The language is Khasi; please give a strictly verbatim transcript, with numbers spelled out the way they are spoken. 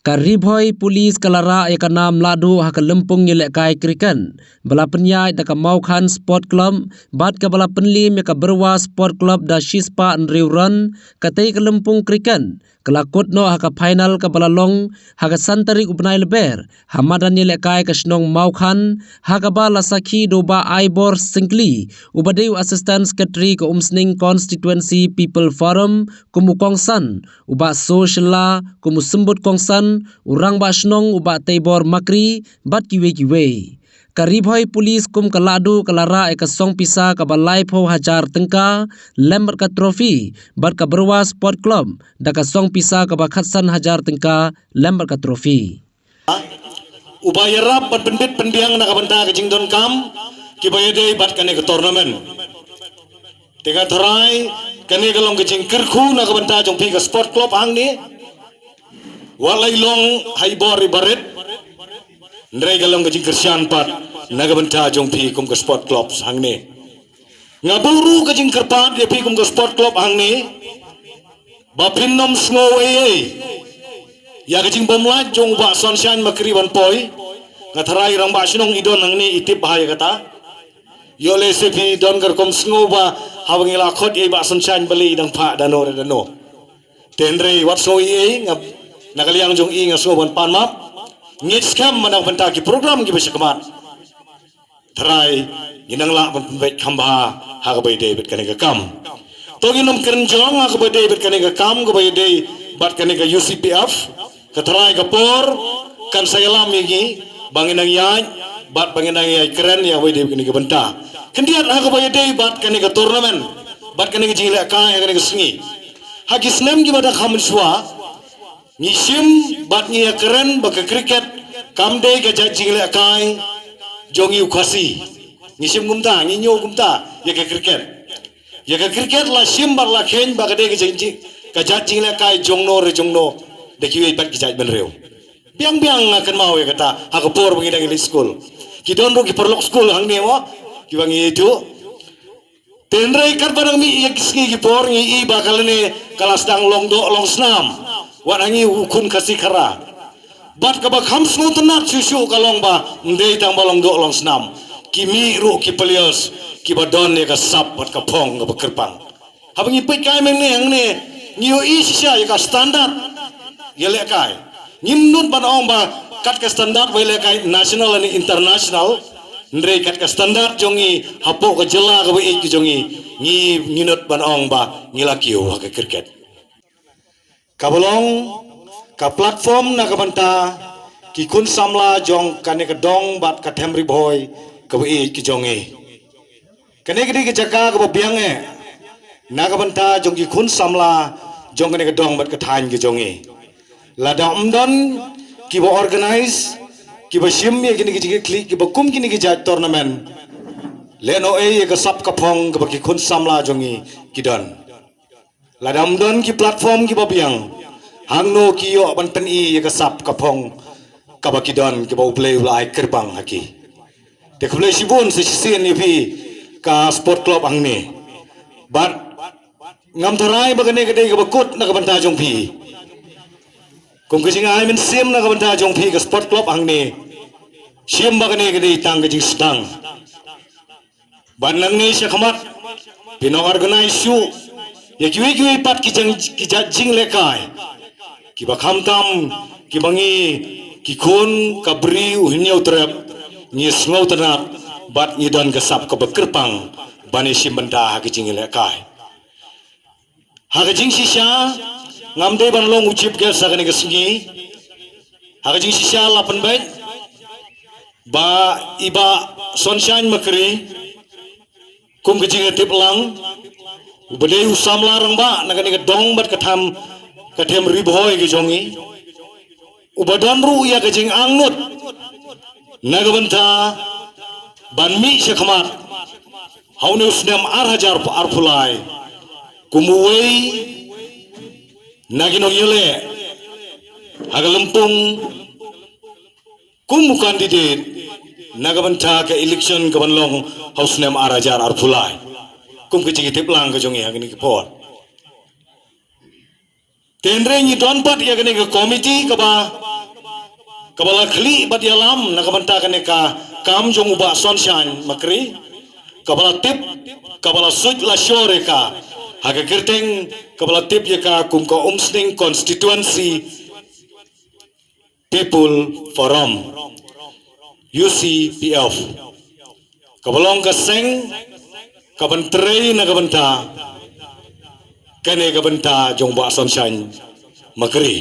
Ka Ri Bhoi Police ka la rah ïa ka nam lahduh ha ka lympung ïalehkai cricket ba la pynïaid da ka Mawkhan Sport Club bad kaba la pynliem ïa ka Byrwa Sport Club da shispah hynriew run. Katei ka lympung cricket ka la kut noh ha ka final kaba la long ha ka san tarik u bnai Lber ha madan ïalehkai ka shnong Mawkhan, ha kaba la sakhi da u Bah Aibor Syngkli uba dei u Assistant Secretary ka Umsning Constituency People Forum kum u kongsan, u Bah So Shylla kum u symbud kongsan, u Rangbah Shnong u Bah Teibor Makri bad kiwei kiwei. Ka Ri Bhoi Police kum ka lahduh ka la rah ïa ka song pisa kaba laiphew hajar tyngka lem bad ka trophy, bad ka Byrwa Sport Club da ka song pisa kaba khatsan hajar tyngka lem bad ka trophy. Uba ïarap ban pynbit pynbiang na ka bynta ka jingdonkam kiba ïadei bad kane ka tournament. Te nga tharai kane ka long ka jingkyrkhu na ka bynta jong phi ka sport club hangne. Wat la i long ha i bor i barit, hynrei ka long ka jingkyrshan pat na ka bynta jong phi kum ka sport club hangne. Nga buh ruh ka jingkyrpad ïa phi kum ka sport club hangne ba phin nym sngew ei ei ïa ka jingbymlait jong u Bah Sunshine Makri ban poi. Nga tharai Rangbah Shnong i don hangne, i tip bha ïa kata. Ïoh lehse phi don ka rukom sngew ba haba ngi la khot ïa i Bah Sunshine balei i dang phah da no re da no. Te hynrei wat sngew ei ei, nga, na ka liang jong i nga sngew ban pan map. Ngeit skhem ba na ka bynta ki program kiba sha khmat, tharai ngin nang lah ban pynbeit kham bha ha kaba ïadei bad kane ka kam. To ngin nym kren jong ha kaba ïadei bad kane ka kam kaba ïadei bad kane ka U C P F. Ka tharai ka por kan sa ïalam ïa ngi ba ngin nang ïaid bad ba ngin nang ïaid kren ïa kaba ïadei bad kane ka bynta. Khyndiat ha kaba ïadei bad kane ka tournament bad kane ka jinglehkai ha kane ka sngi. Ha ki snem kiba dang kham mynshuwa ngi shim bad ngi ïakren ba ka cricket kam dei ka jait jinglehkai jong ngi u Khasi. Ngi shim kumta, ngi ñiew kumta ïa ka cricket. Ïa ka cricket la shim bad la kheiñ ba ka dei ka jing, jing, ka jait jinglehkai jong no re jong no da kiwei pat ki jait bynriew. Biang biang nga kynmaw ïa kata ha ka por ba ngi dang ïaleit skul. Ki don ruh ki paralok skul hangne mo kiba ngi ïathuh. Te hynrei katba dang mih ïa ki sngi ki por ngi i ba ka lane ka la sdang long doh long snam wat ha ngi u khun Khasi Khara. Bad kaba kham sngewtynnat shuh shuh ka long ba ym dei tang ba long doh long snam, ki mih ruh ki players kiba don ïa ka sap bad ka phong kaba kyrpang. Haba ngi peit kai mynne hangne ngi ïohi shisha ïa ka standard ïalehkai. Ngim nud ban ong ba kat ka standard ba ïalehkai national lane international, hynrei kat ka standard jong ngi hapoh ka jylla kaba ïeit ka jong ngi, ngi, ngi nud ban ong ba ngi la kiew ha ka cricket. Kaba long ka platform na ka bynta ki khun samla jong kane ka dong bad ka them Ri Bhoi kaba ïeit ka jong ngi. Kane ka dei ka jaka kaba biang eh na ka bynta jong ki khun samla jong kane ka dong bad ka thaiñ ka jong ngi. Lada ym don kiba organize, kiba shim ïa kine ki jingkitkhlieh kiba kum kine ki jait tournament, lehnoh ei ïa ka sap ka phong kaba ki khun samla jong ngi ki don. Lada ym don ki platform kiba biang, hangno ki ïoh ban pyni ïa ka sap ka phong kaba ki don, kaba U Blei u la ai kyrpang ha ki. Te khublei shibun sa shisien ïa phi ka sport club hangne. Bad ngam tharai ba kane ka dei kaba kut na ka bynta jong phi. Kum ka jingai mynsiem na ka bynta jong phi ka sport club hangne, shim ba kane ka dei tang ka jingsdang. Bad nangne sha khmat phin ong organize shuh ïa kiwei kiwei pat ki jing, ki jait jinglehkai kiba khamtam kiba ngi ki khun ka Bri U Hynñiewtrep ngi sngewtynnat bad ngi don ka sap kaba kyrpang ban ïashim bynta ha ki jinglehkai. Ha ka jingshisha ngam dei ban long u chief guest ha kane ka sngi. Ha ka jingshisha la pynbeit ba i Bah Sunshine Makri, kum ka jingtip lang, uba dei u samla rangbah na kane ka dong bad ka them, ka them Ri Bhoi ka jong ngi, uba don ruh ïa ka jingangnud na ka bynta ban mih sha khmat ha une u snem ar hajar arphew lai kum uwei na ki nongïaleh ha ka lympung kum u candidate na ka bynta ka election kaban long ha u snem ar hajar arphew lai. Kum ka jingtip lang ka jong ngi ha kine ki por. Te hynrei ngi don pat ïa kane ka committee kaba kaba la khlieh bad ïalam na ka bynta kane ka kam jong u Bah Sunshine Makri, kaba la tip, kaba la suit la shor ïa ka ha ka kyrteng kaba la tip ïa ka kum ka Umsning Constituency People Forum, U C P F, kaba long ka seng kaban trei na ka bynta kane ka bynta jong Bah Sunshine Makri.